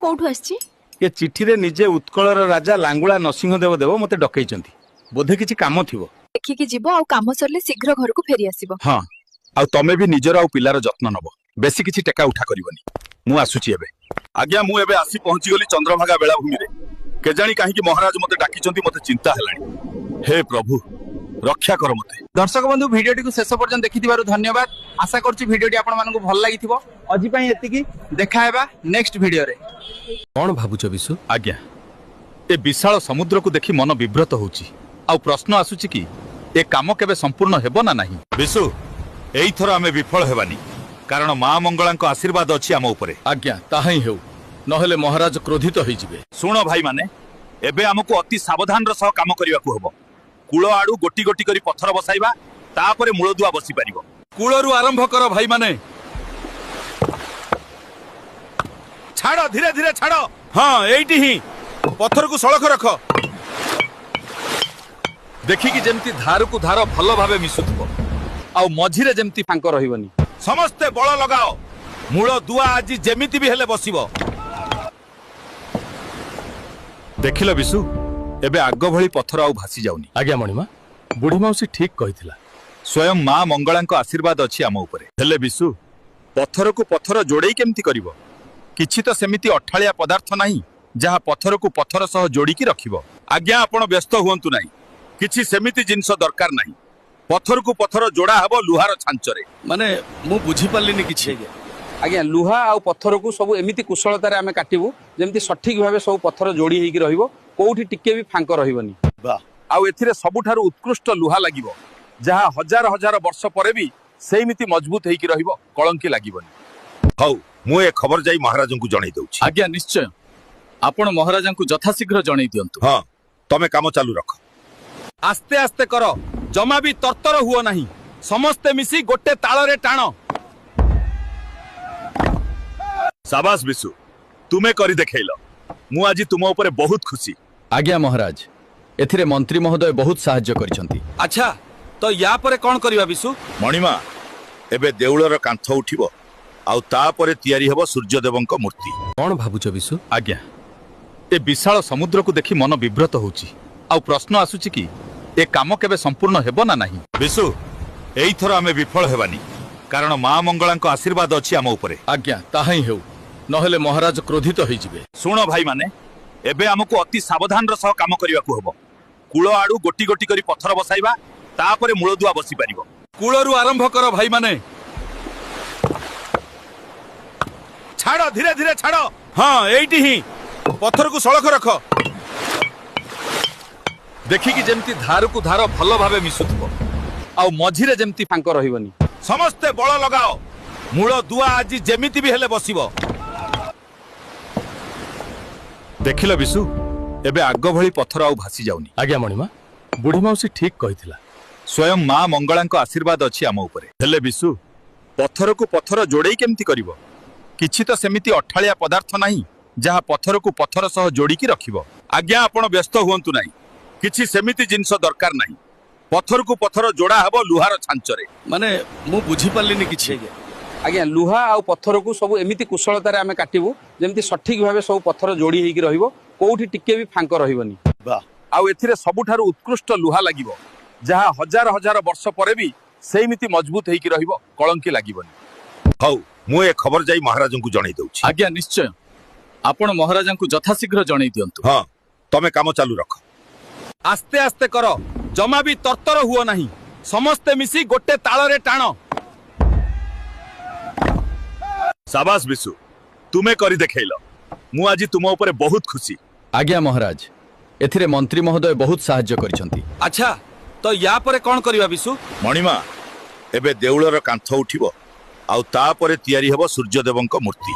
କୋଉଠୁ ଆସିଛି? ଏ ଚିଠିରେ ନିଜେ ଉତ୍କଳର ରାଜା ଲାଙ୍ଗୁଳା ନରସିଂହଦେବ ଦେବ ମତେ ଡକେଇଛନ୍ତି, ବୋଧେ କିଛି କାମ ଥିବ। ଦେଖିକି ଯିବ, ଆଉ କାମ ସରିଲେ ଶୀଘ୍ର ଘରକୁ ଫେରି ଆସିବ। ହଁ, ଆଉ ତମେ ବି ନିଜର ଆଉ ପିଲାର ଯତ୍ନ ନବ, ବେଶୀ କିଛି ଟେକା ଉଠା କରିବନି। ମୁଁ ଆସୁଛି ଏବେ। ଆଜ୍ଞା, ମୁଁ ଏବେ ଆସି ପହଞ୍ଚିଗଲି ଚନ୍ଦ୍ରଭାଗା ବେଳାଭୂମିରେ। କେଜାଣି କାହିଁକି ମହାରାଜ ମତେ ଡାକିଛନ୍ତି, ମତେ ଚିନ୍ତା ହେଲାଣି। ହେ ପ୍ରଭୁ, ରକ୍ଷା କର ମତେ। ଦର୍ଶକ ବନ୍ଧୁ, ଭିଡିଓଟିକୁ ଶେଷ ପର୍ଯ୍ୟନ୍ତ ଦେଖିଥିବାରୁ ଧନ୍ୟବାଦ। ଆଶା କରୁଛି ଭିଡିଓଟି ଆପଣମାନଙ୍କୁ ଭଲ ଲାଗିଥିବ। ଆଜି ପାଇଁ ଏତିକି, ଦେଖା ହେବା ନେକ୍ସଟ ଭିଡିଓରେ। କଣ ଭାବୁଛ ବିଶୁ? ଆଜ୍ଞା, ଏ ବିଶାଳ ସମୁଦ୍ରକୁ ଦେଖି ମନ ବିବ୍ରତ ହଉଛି, ଆଉ ପ୍ରଶ୍ନ ଆସୁଛି କି ଏ କାମ କେବେ ସମ୍ପୂର୍ଣ୍ଣ ହେବ ନା ନାହିଁ। ବିଶୁ, ଏଇଥର ଆମେ ବିଫଳ ହେବାନି, କାରଣ ମା ମଙ୍ଗଳାଙ୍କ ଆଶୀର୍ବାଦ ଅଛି ଆମ ଉପରେ। ଆଜ୍ଞା, ତାହା ହିଁ ହେଉ, ନହେଲେ ମହାରାଜ କ୍ରୋଧିତ ହେଇଯିବେ। ଶୁଣ ଭାଇମାନେ, ଏବେ ଆମକୁ ଅତି ସାବଧାନର ସହ କାମ କରିବାକୁ ହେବ। କୂଳ ଆଡୁ ଗୋଟି ଗୋଟି କରି ପଥର ବସାଇବା, ତାପରେ ମୂଳଦୁଆ ବସି ପାରିବ। କୂଳରୁ ଆରମ୍ଭ କର ଭାଇମାନେ। ଛାଡ, ଧୀରେ ଧୀରେ ଛାଡ। ହଁ, ଏଇଠି ହିଁ ପଥରକୁ ସଳଖ ରଖ। ଦେଖିକି ଯେମିତି ଧାରକୁ ଧାର ଭଲ ଭାବେ ମିଶୁଥିବ, ଆଉ ମଝିରେ ଯେମିତି ଫାଙ୍କ ରହିବନି। ସମସ୍ତେ ବଳ ଲଗାଅ, ମୂଳ ଦୁଆ ଆଜି ଯେମିତି ବି ହେଲେ ବସିବ। ଦେଖିଲ ବିଶୁ, ଏବେ ଆଗ ଭଳି ପଥର ଆଉ ଭାସି ଯାଉନି। ଆଜ୍ଞା ମଣିମା, ବୁଢୀ ମାଉସୀ ଠିକ କହିଥିଲା। ସ୍ୱୟଂ ମା ମଙ୍ଗଳାଙ୍କ ଆଶୀର୍ବାଦ ଅଛି ଆମ ଉପରେ। ହେଲେ ବିଶୁ, ପଥରକୁ ପଥର ଯୋଡେଇ କେମିତି କରିବ? କିଛି ତ ସେମିତି ଅଠାଳିଆ ପଦାର୍ଥ ନାହିଁ ଯାହା ପଥରକୁ ପଥର ସହ ଯୋଡିକି ରଖିବ। ଆଜ୍ଞା, ଆପଣ ବ୍ୟସ୍ତ ହୁଅନ୍ତୁ ନାହିଁ, କିଛି ସେମିତି ଜିନିଷ ଦରକାର ନାହିଁ। ପଥରକୁ ପଥର ଯୋଡା ହେବ ଲୁହାର ଛାଞ୍ଚରେ। ମାନେ ମୁଁ ବୁଝିପାରିଲିନି କିଛି। ଆଜ୍ଞା, ଲୁହା ଆଉ ପଥରକୁ ସବୁ ଏମିତି କୁଶଳତାରେ ଆମେ କାଟିବୁ ଯେମିତି ସଠିକ ଭାବେ ସବୁ ପଥର ଯୋଡି ହେଇକି ରହିବ, କୋଉଠି ଟିକେ ବି ଫାଙ୍କ ରହିବନି। ଆଉ ଏଥିରେ ସବୁଠାରୁ ଉତ୍କୃଷ୍ଟ ଲୁହା ଲାଗିବ, ଯାହା ହଜାର ହଜାର ବର୍ଷ ପରେ ବି ସେଇମିତି ମଜବୁତ ହେଇକି ରହିବ, କଳଙ୍କି ଲାଗିବନି। ହଉ, ମୁଁ ଏ ଖବର ଯାଇ ମହାରାଜଙ୍କୁ ଜଣେଇ ଦଉଛି। ଆଜ୍ଞା ନିଶ୍ଚୟ, ଆପଣ ମହାରାଜାଙ୍କୁ ଯଥାଶୀଘ୍ର ଜଣେଇ ଦିଅନ୍ତୁ। ହଁ, ତମେ କାମ ଚାଲୁ ରଖ। ଆସ୍ତେ ଆସ୍ତେ କର, ଜମା ବି ତରତର ହୁଅ ନାହିଁ। ସମସ୍ତେ ମିଶି ଗୋଟେ ତାଳରେ ଟାଣ। ସାବାସ ବିଶୁ, ତୁମେ କରି ଦେଖେଇଲ। ମୁଁ ଆଜି ତୁମ ଉପରେ ବହୁତ ଖୁସି। ଆଜ୍ଞା ମହାରାଜ, ଏଥିରେ ମନ୍ତ୍ରୀ ମହୋଦୟ ବହୁତ ସାହାଯ୍ୟ କରିଛନ୍ତି। ଆଚ୍ଛା, ତ ୟା ପରେ କଣ କରିବା ବିଶୁ? ମଣିମା, ଏବେ ଦେଉଳର କାନ୍ଥ ଉଠିବ, ଆଉ ତାପରେ ତିଆରି ହେବ ସୂର୍ଯ୍ୟଦେବଙ୍କ ମୂର୍ତ୍ତି। କଣ ଭାବୁଛ ବିଶୁ? ଆଜ୍ଞା, ଏ ବିଶାଳ ସମୁଦ୍ରକୁ ଦେଖି ମନ ବିବ୍ରତ ହଉଛି, ଆଉ ପ୍ରଶ୍ନ ଆସୁଛି କି ଏ କାମ କେବେ ସମ୍ପୂର୍ଣ୍ଣ ହେବ ନା ନାହିଁ। ବିଶୁ, ଏଇଥର ଆମେ ବିଫଳ ହେବାନି, କାରଣ ମା ମଙ୍ଗଳାଙ୍କ ଆଶୀର୍ବାଦ ଅଛି ଆମ ଉପରେ। ଆଜ୍ଞା, ତାହା ହିଁ ହେଉ, ନହେଲେ ମହାରାଜ କ୍ରୋଧିତ ହେଇଯିବେ। ଶୁଣ ଭାଇମାନେ, ଏବେ ଆମକୁ ଅତି ସାବଧାନର ସହ କାମ କରିବାକୁ ହେବ। କୂଳ ଆଡୁ ଗୋଟି ଗୋଟି କରି ପଥର ବସାଇବା, ତାପରେ ମୂଳଦୁଆ ବସି ପାରିବ। କୂଳରୁ ଆରମ୍ଭ କର ଭାଇମାନେ। ଛାଡ, ଧୀରେ ଧୀରେ ଛାଡ। ହଁ, ଏଇଠି ହିଁ ପଥରକୁ ସଳଖ ରଖ। ଦେଖିକି ଯେମିତି ଧାରକୁ ଧାର ଭଲ ଭାବେ ମିଶୁଥିବ, ଆଉ ମଝିରେ ଯେମିତି ଫାଙ୍କ ରହିବନି। ସମସ୍ତେ ବଳ ଲଗାଅ, ମୂଳ ଦୁଆ ଆଜି ଯେମିତି ବି ହେଲେ ବସିବ। ଦେଖିଲ ବିଶୁ, ଏବେ ଆଗ ଭଳି ପଥର ଆଉ ଭାସି ଯାଉନି। ଆଜ୍ଞା ମଣିମା, ବୁଢୀ ମାଉସୀ ଠିକ କହିଥିଲା। ସ୍ୱୟଂ ମା ମଙ୍ଗଳାଙ୍କ ଆଶୀର୍ବାଦ ଅଛି ଆମ ଉପରେ। ହେଲେ ବିଶୁ, ପଥରକୁ ପଥର ଯୋଡେଇ କେମିତି କରିବ? କିଛି ତ ସେମିତି ଅଠାଳିଆ ପଦାର୍ଥ ନାହିଁ ଯାହା ପଥରକୁ ପଥର ସହ ଯୋଡିକି ରଖିବ। ଆଜ୍ଞା, ଆପଣ ବ୍ୟସ୍ତ ହୁଅନ୍ତୁ ନାହିଁ, କିଛି ସେମିତି ଜିନିଷ ଦରକାର ନାହିଁ। ପଥରକୁ ପଥର ଯୋଡା ହେବ ଲୁହାର ଛାଞ୍ଚରେ। ମାନେ ମୁଁ ବୁଝିପାରିଲିନି କିଛି। ଆଜ୍ଞା, ଲୁହା ଆଉ ପଥରକୁ ସବୁ ଏମିତି କୁଶଳତାରେ ଆମେ କାଟିବୁ ଯେମିତି ସଠିକ ଭାବେ ସବୁ ପଥର ଯୋଡି ହେଇକି ରହିବ, କୋଉଠି ଟିକେ ବି ଫାଙ୍କ ରହିବନି। ଆଉ ଏଥିରେ ସବୁଠାରୁ ଉତ୍କୃଷ୍ଟ ଲୁହା ଲାଗିବ, ଯାହା ହଜାର ହଜାର ବର୍ଷ ପରେ ବି ସେଇମିତି ମଜବୁତ ହେଇକି ରହିବ, କଳଙ୍କି ଲାଗିବନି। ହଉ, ମୁଁ ଏ ଖବର ଯାଇ ମହାରାଜଙ୍କୁ ଜଣେଇ ଦଉଛି। ଆଜ୍ଞା ନିଶ୍ଚୟ, ଆପଣ ମହାରାଜାଙ୍କୁ ଯଥାଶୀଘ୍ର ଜଣେଇ ଦିଅନ୍ତୁ। ହଁ, ତମେ କାମ ଚାଲୁ ରଖ। ଆସ୍ତେ ଆସ୍ତେ କର, ଜମା ବି ତରତର ହୁଅ ନାହିଁ। ସମସ୍ତେ ମିଶି ଗୋଟେ ତାଳରେ ଟାଣ। ସାବାସ ବିଶୁ, ତୁମେ କରି ଦେଖେଇଲ। ମୁଁ ଆଜି ତୁମ ଉପରେ ବହୁତ ଖୁସି। ଆଜ୍ଞା ମହାରାଜ, ଏଥିରେ ମନ୍ତ୍ରୀ ମହୋଦୟ ବହୁତ ସାହାଯ୍ୟ କରିଛନ୍ତି। ଆଚ୍ଛା, ତ ୟା ପରେ କଣ କରିବା ବିଶୁ? ମଣିମା, ଏବେ ଦେଉଳର କାନ୍ଥ ଉଠିବ, ଆଉ ତାପରେ ତିଆରି ହେବ ସୂର୍ଯ୍ୟଦେବଙ୍କ ମୂର୍ତ୍ତି।